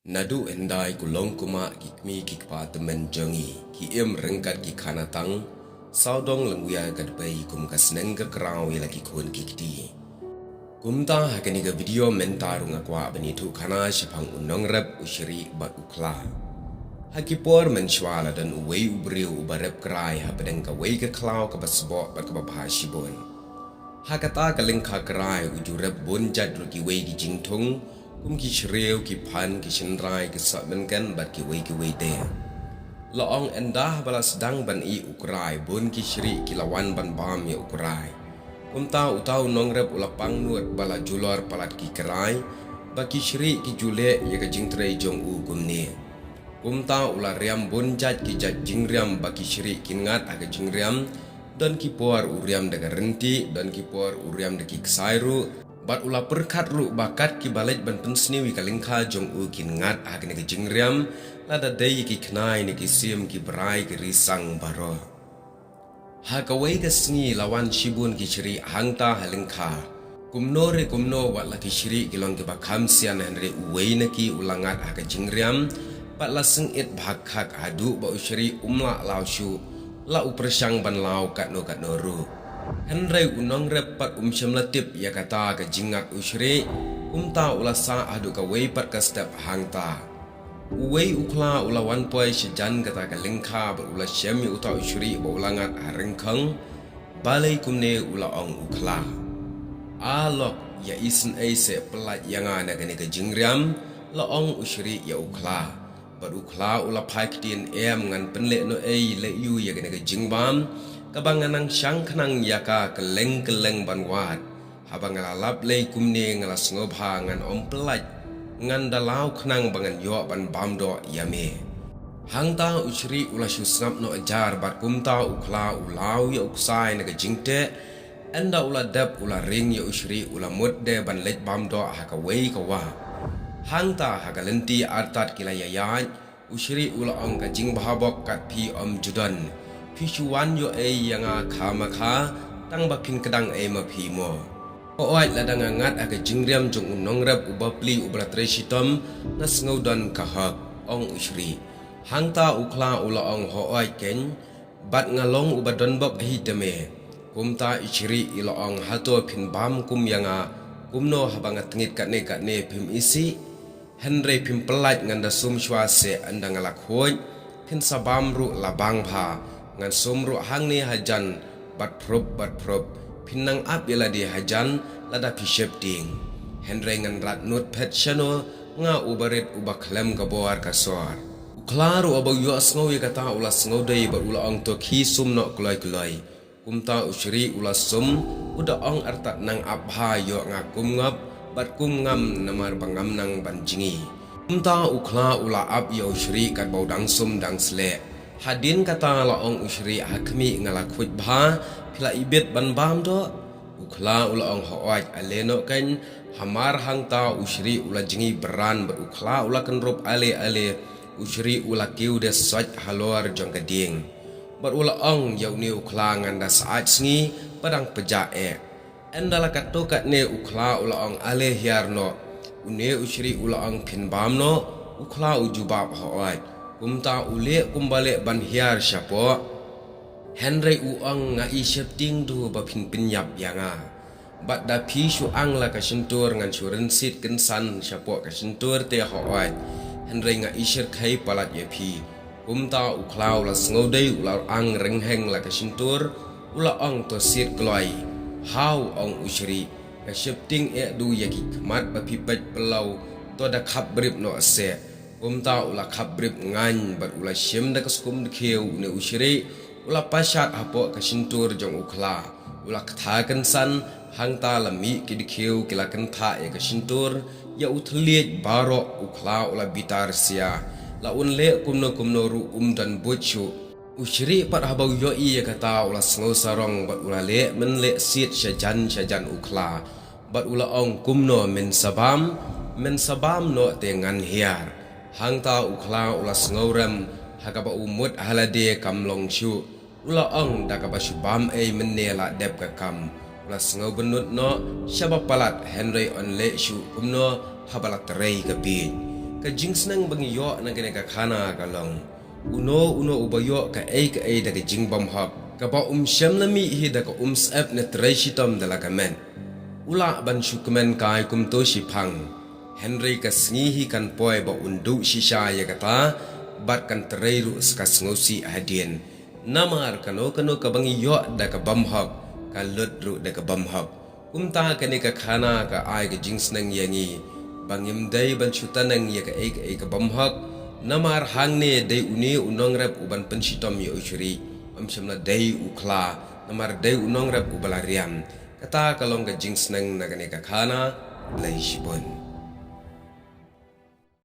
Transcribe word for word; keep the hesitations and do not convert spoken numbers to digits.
Naduh hyndai ku long kumah ki kmie ki kpa tymmen jong ngi ki im ryngkat ki khana tang, sawdong lyngwiar ka dpei kum ka sneng ka kraw ïa la ki khun ki kti. Kumta ha kane ka video mynta ruh nga kwah ban ïathuh khana shaphang u nongrep, u shrieh bad u khla. Ha ki por mynshuwa la don uwei u briew uba rep krai hapdeng kawei ka khlaw kaba sboh bad kaba bha shibun. Ha kata ka lyngkha krai u ju rep bun jait ruh kiwei ki jingthung, kum ki shriew, ki phan, ki shynrai, ki sohmynken bad kiwei kiwei de. La ong ynda ba la sdang ban ïeh u krai, bun ki shrieh ki la wan ban bam ïa u krai. Kumta uta u nongrep u la pang nud ba la julor palat ki krai, ba ki shrieh ki ju leh ïa ka jingtrei jong u kumne. Kumta u la riam bun jait ki jait jingriam ba ki shrieh kin ngat ha ka jingriam, don ki por u riam da ka ryntieh, don ki por u riam da ki ksai ruh, bad u la pyrkhat ruh ba kat kiba leit ban pynsniew ïa ka lyngkha jong u kin ngat ha kane ka jingriam, lada dei ïa ki khnai ne ki sim, ki brai, ki risang baroh. Ha kawei ka sngi la wan shibun ki shrieh hangta ha lyngkha. Kumno re kumno wat la ki shrieh ki long kiba kham sian hynrei uwei na ki u la ngat ha ka jingriam, bad la sngewit bha khak haduh ba u shrieh um lah law shuh, la u pyrshang ban law katno katno ruh. Hynrei u nongrep pat um shym la tip ïa kata ka jingngat u shrieh, kumta u la sah haduh kawei pat ka step hangta. Uwei u khla u la wan poi shajan kata ka lyngkha bad u la shem ïa uta u shrieh ba u la ngat ha ryngkhong. Balei kumne, u la ong u khla. A lok, ïa isynei seh pyllait ïa nga na kane ka jingriam, la ong u shrieh ïa u khla. Bad u khla u la phai ktien, em, ngan pynleh noh ei, leh ïa u ïa kane ka jingbam, kaba nga nang shang khnang ïa ka kylleng kylleng ban wad. Haba nga la lap lei kumne nga la sngewbha ngan ym pyllait, ngan da law khnang ba ngan ïoh ban bam doh ïa me. Hangta u shrieh u la shu sngap noh jar bad kumta u khla u law ïa u ksai na ka jingteh, ynda u la dep u la ring ïa u shrieh u la mut de ban leit bam doh ha kawei ka wah. Hangta ha ka lynti artat ki la ïaid, u shrieh u la ong ka jingbha bok kat phi ym ju don. Phi shu wan ïoh ei ïa nga kha ma kha, tang ba phin kdang ei ma phi mo. Hooid lada nga ngat ha ka jingriam jong u nongrep u bapli u ba la trei shitom, nga sngew don ka hok, ong u shrieh. Hangta u khla u la ong hooid keiñ, bad nga long u ba don bok hi te me. Kumta i shrieh i la ong hato phin bam kum ïa nga, kumno haba nga tngit katne katne phim isih. Hynrei phim pyllait ngan da sum shuwa seh ynda nga la khuid, phin sa bam ruh la bang bha, ngan sum ruh hangne hajan, bad phrup bad phrup, phin nang ap ïa lade hajan, lada phi sheptieng. Hynrei ngan rat nud phet shano, nga u ba rit u ba khlem ka bor ka sor. U khla ruh u ba u ïohsngew ïa kata u la sngewdei bad u la ong to khie sum noh kloi kloi. Kumta u shrieh u la sum, u da ong artat nang ap bha ïoh nga kum ngop, bad kum ngam namar ba ngam nang ban jngi. Kumta u khla u la ap ïa u shrieh katba u dang sum dang sleh. Hadien kata la ong u shrieh ha khmih nga la khuid bha, phi la ibit ban bam doh. U khla u la ong hooid ale noh keiñ, hamar hangta u shrieh u la jngi bran bad u khla u la kynrup ale ale, u shrieh u la kiew de soit halor jong ka dieng. Bad u la ong ïa une u khla ngan da said sngi, ba dang pjah eh. Ynda la katto katne u khla u la ong ale hiar noh. Une u shrieh u la ong phin bam noh, u khla u jubab hooid. Kumta u leh kumba leh ban hiar shapoh. Hynrei u ong nga i sheptieng du ba phin pynïap ïa nga. Bad da phi shu ang la ka shyntur ngan shu rynsied kynsan shapoh ka shyntur te hooid. Hynrei nga i shyrkhei palat ïa phi. Kumta u khla u la sngewdei u la ang ryngheng la ka shyntur, u la ong to sied kloi. Haw ong u shrieh, nga sheptieng eh du ïa ki khmat ba phi peit pynlaw, to da khap brip noh seh. Kumta u la khap brip ngaiñ bad u la shim da ka skum dkhiew une u shrieh, u la pashat hapoh ka shyntur jong u khla. U la ktha kynsan, hangta la mih ki dkhiew ki la kynthah ïa ka shyntur, ïa u thylliej baroh u khla u la bitar sia. La un leh kumno kumno ruh um don buit shuh. U shrieh pat haba u ïohi ïa kata u la sngew sarong bad u la leh men leh sied shajan shajan u khla. Bad u la ong kumno men sa bam, men sa bam noh te ngan hiar. Hangta u khla u la sngew rem, ha kaba u mut ha lade kam long shuh. U la ong da kaba shu bam ei mynne la dep ka kam. U la sngew bynnud noh, shaba palat hynrei yn leh shuh kumno haba la trei ka bieit. Ka jingsneng ba ngi ïoh na kane ka khana ka long, uno uno uba ïoh kaei kaei da ka jingbymhok, kaba um shym la mih hi da ka umsyep ne trei shitom da la ka met, u lah ban shu kmen kai kumto shiphang. Hynrei ka sngi hi kan poi ba un duh shisha ïa kata, bad kan trei ruh sa ka sngewsih hadien. Namar kano kano kaba ngi ïoh da ka bymhok, ka lut ruh da ka bymhok. Kumta kane ka khana ka ai ka jingsneng ïa ngi ba ngim dei ban shu taneng ïa kaei kaei ka bymhok. Namar hangne dei une u nongrep uban pynshitom ïa u shrieh, ym shym la dei u khla, namar dei u nongrep uba la riam. Kata ka long ka jingsneng na kane ka khana. Khublei shibun.